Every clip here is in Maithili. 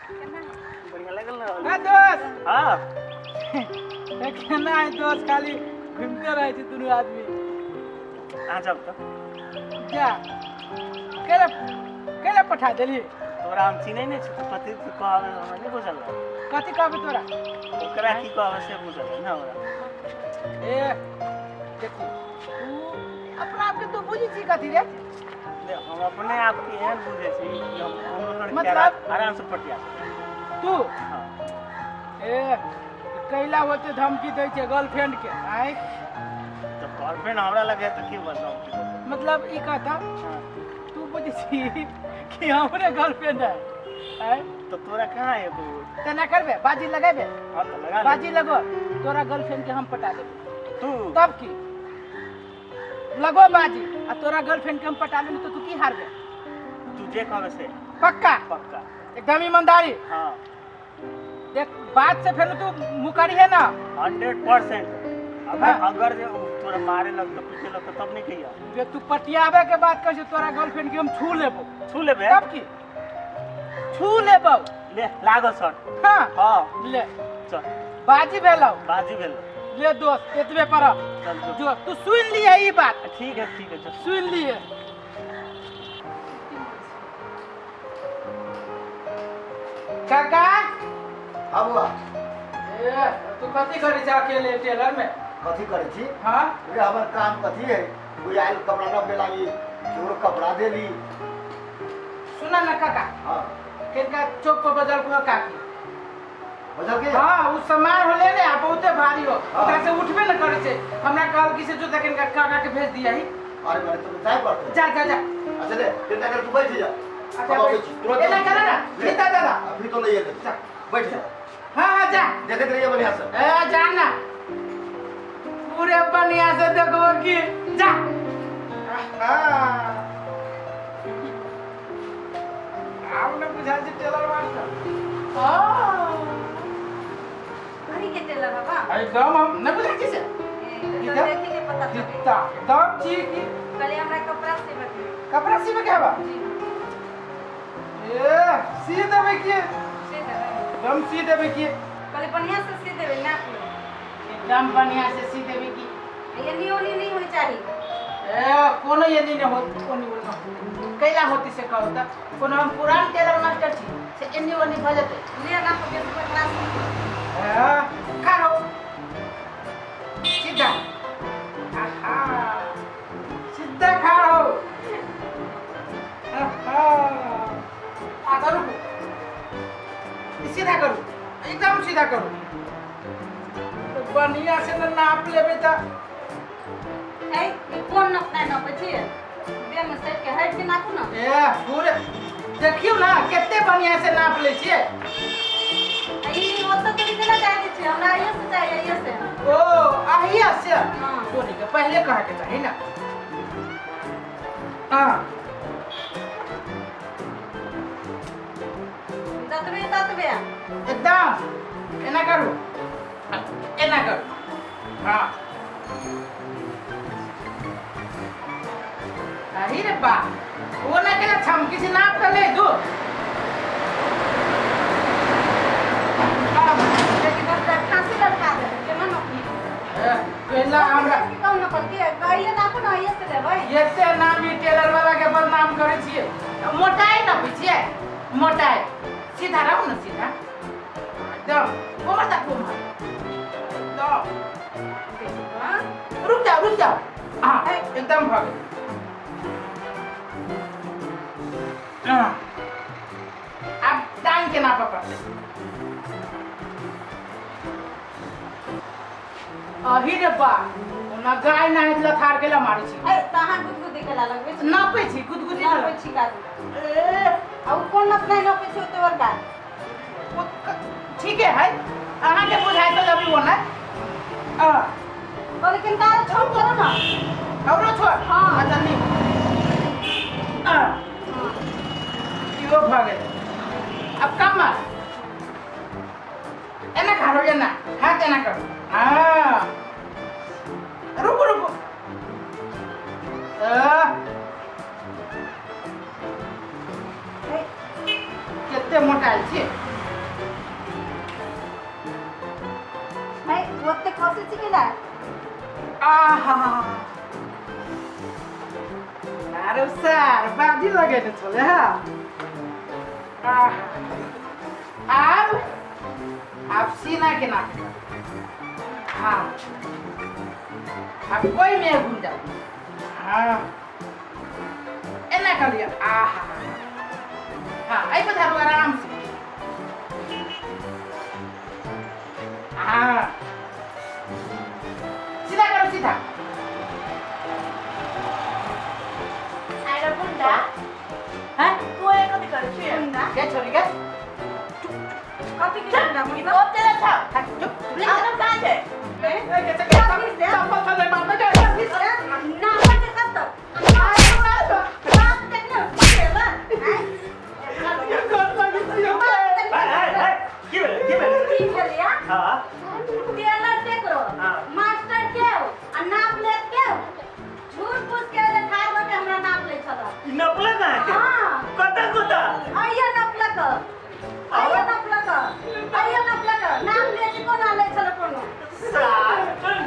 बढ़िया लगल ना? हाँ दोस्त। हाँ। केना है दोस्त, खाली घूमते रहे छी दुनू आदमी। आ जाओ तो। जा केला केला पठा देली। तोरा हम चिन्है नहि छी, तू कथी कहबे हमरा नहि बुझल है। कथी कहबे तोरा? ओकरा की कहबे से बुझल है ना हमरा। ए देखू, तू अपना आपके तू बुझी छी कथी रे? ले, हम अपने आप के एहन बुझै छी कि हम कोनो लड़की मतलब? आराम से पटिया सकै। तू? हाँ। ए कैला होते धमकी दै छै गर्लफ्रेंड के आँय? तऽ गर्लफ्रेंड हमरा लगे तऽ की बताउ की बताउ? मतलब ई कहता हाँ। तू बुझै छी कि हमरे गर्लफ्रेंड है आँय? तऽ तोरा कहाँ एगो? तेना करबे बाजी लगेबे? हाँ तऽ लगा ले। बाजी लगो, तोरा गर्लफ्रेंड के हम पटा देबे। तू? तब की लगो बाजी आ तोरा गर्लफ्रेंड के हम पटा लेब तऽ तू की हारबे? तू जे कहबे से। पक्का? पक्का। एकदम ईमानदारी? हाँ। देख बात से फेर तू मुकरिहे ना। 100%। अगर हाँ। अगर जे उ तोरा मारे लगतो पीटे लगतो तब नहीं कहिया। जे तू पटियाबे के बात कर तोरा गर्लफ्रेंड के हम छू लेबो। छू लेबे? तब की छू लेबो। ले लागल सर। हाँ। हाँ। ले चल। बाजी भेलौ। बाजी भेलौ। ले दोस्त एतबे पर चल जो। जो तू सुन लिए ई बात। ठीक है ठीक है चल। सुन लिए। काका। हाँ बुआ। ए तू कथी करै छ अकेले टेलर में? कथी करै छी? हाँ। रे हमर काम कथी है? कोई आयल कपड़ा न लागी केकरो कपड़ा देली। सुना ना काका। हाँ। किनका चौक पर बजल को काकी? बजल के? हाँ, उ सामान हो ले ने आ बहुते भारी हो। हाँ। ओकरा से उठबे न करै छै। हमरा कहल कि से जो तक इनका काका के भेज दिया ही। अरे मारे तुम जाय पड़ते। जा जा जा। अच्छा ले फिर अगर तू बैठ जा। अच्छा, हम अबै बैठ। छी, तुरंत एना करा ना, ले। फीता दादा। अभी तो ले ले। जा। बैठ जा। हाँ हाँ जा। देखैत रहिए बढ़िया से। ए जा ना। पूरे बढ़िया से देखो कि जा। आहा। आब ने बुझा छै टेलर मास्टर। हाँ। वही के टेलर हवा। एकदम हम नहीं बुझा छी से। ए, तो किधर? देखी के पता चले। कितना एकदम छी कि कल हमरा कपड़ा सिबे के। कपड़ा सिबे के हवा? जी। ए सी देबे की? सी देबे। एकदम सी देबे की? कल बढ़िया से सी देबे नाप ले। एकदम बढ़िया से सी देबे की? एनी ओनी नहीं होई चाही। ए कोनो एनी नहीं होत, ओनी ओनी कैला होती से कहू त कोनो हम पुरान टेलर मास्टर छी से एनी ओनी भ जेतै। ले नाप के कपड़ा सी। ए खाओ सीधा। आहा सीधा खाओ। आहा अच्छा रुको, सीधा करू, एकदम सीधा करू। तो बढ़िया से न नाप लेबे त ए ई कोन नापनाइ नापै छी? देह में सटि के हटि के नापू ना। ए पूरे देखियौ ना कते बढ़िया से नाप लै छियै। आ ई ओतऽ तोरी केना जाय दै छियै? हमरा अइये से चाही, अइये से। ओ अहिया से? हाँ। तोरी के पहले कहे के चाही ना। हाँ। जतबे ततबे। एकदम एना करू, एना करू। हाँ अही रे बा, वो ना केना छमकी से नाप कर ले दो। लेकिन अब खांसी लटका दे केना नापी? ए, केला हमरा कौन नापल के कहिए नापू ना, अइये से लेबै। एते नामी टेलर वाला के बदनाम करै छियै। मोटाइ नापै छियै, मोटाइ। सीधा रहू ना, सीधा एकदम कोमर तक, कोमर एकदम। हाँ? रुक जाओ रुक जाओ। हाँ एकदम भ गेल। हाँ। आब टांग के नापऽ पड़तै। अही रे बा, ओना गाय नाहित लथार के ला मारै छी। ए त अहाँ गुदगुदी केला लगबै छी? नापै छी, गुदगुदी नापै छी काजू। ए आ उ कोन नापनाइ नापै छी ओते बड़का? ओ ठीके है, अहाँके बुझाइ तऽ अभी ओना। आ लेकिन तार छोड़ करो ना। औरो छोड़? हाँ। अच्छा नी। आ इहो भऽ गेल। अब कमर एना खारो, एना हाथ एना करू। हाँ रुकू रुकू। आ, कते मोटायल छियै। खसै छी कि नहि? आहा, अरे सर बाजी लगेने छलै। हँ, आहा, आब आब सीना के नाप। हाँ, आब कोई में घूम जाओ। हाँ, एना कर लिया। आहा, हाँ, एहि पर धरू आराम से। हाँ, सीधा करो, सीधा। आइरा गुंडा। हैं? तू एक कथी करै छी? गुंडा? के छोरी के? कथी के गुंडा मतलब? कब तेरा छौ? हाँ, चुप। आब कहाँ छै? चप्पल छलै मारने के। नापा के कब तक? बाप तक ने पकड़ेला। की भेलै, की भेलै? की भेलिया? हाँ। टेलर के करो। हाँ। मास्टर के हो आ नाप लेत के हो। झूठ फूस के जे ठाढ़ भऽ के हमरा नाप लै छल। ई नपलक अहाँके? हाँ। कतऽ कतऽ? आइयो नापलक, आइयो नापलक, आइयो नापलक। नाप ले के कोना लै छल कोनो। सार चल,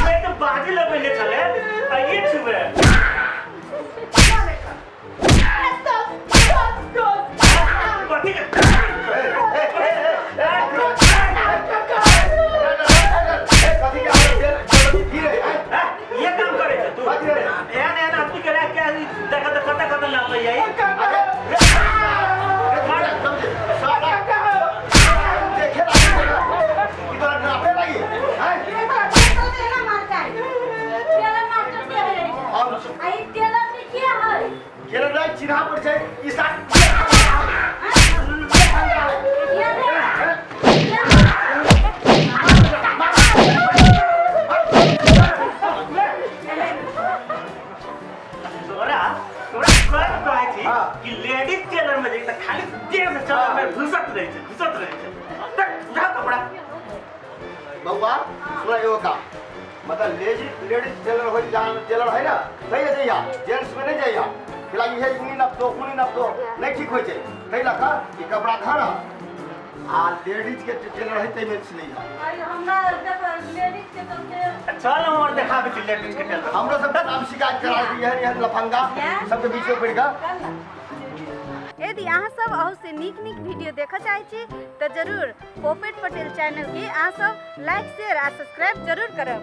मैं तऽ बाजी लगेने छलै आ ये छुबे। कथी के? कथी के की रे? हैं? ये काम करे छै तू? कथी रे? एहन एहन आदमी के राख के देख तऽ कतऽ कतऽ नापै जाइ। देखे लागी ई तोरा नापे लागी हैं? केना मार चाही? टेलर मास्टर के है? और आ ई टेलर के के है? केना नहीं चिन्हा पर छै ई साथ। ये रे। तोरा तोरा कर कहै छी कि लेडीज टेलर में जाइ तऽ खाली देह से चलल में घुसत रहै छै, घुसत रहै छै। तऽ उठा कपड़ा। बउआ, सुना, एगो काम, मतलब लेडीज लेडीज टेलर हो, जहाँ टेलर है ना सही है जइया, जेंट्स में नहीं जइया। फिलहाल इहे उनी नप दो, उनी नप दो, नहीं ठीक होइ छै। ताहि लऽ कऽ ई कपड़ा धर आ लेडीज के टेलर है ताहिमे सिलैया। आई हमरा देख लेडीज के तो के चल, हमर देखाबै छी लेडीज के टेलर। हमरो सब नाम शिकायत करा दी है एहन लफंगा सबके बीच में पड़ कऽ। यदि अहाँ सब अहू से नीक नीक वीडियो देखऽ चाहै छी तऽ जरूर पोपेट पटेल चैनलके अहाँ सब लाइक, शेयर आ सब्सक्राइब जरूर करब।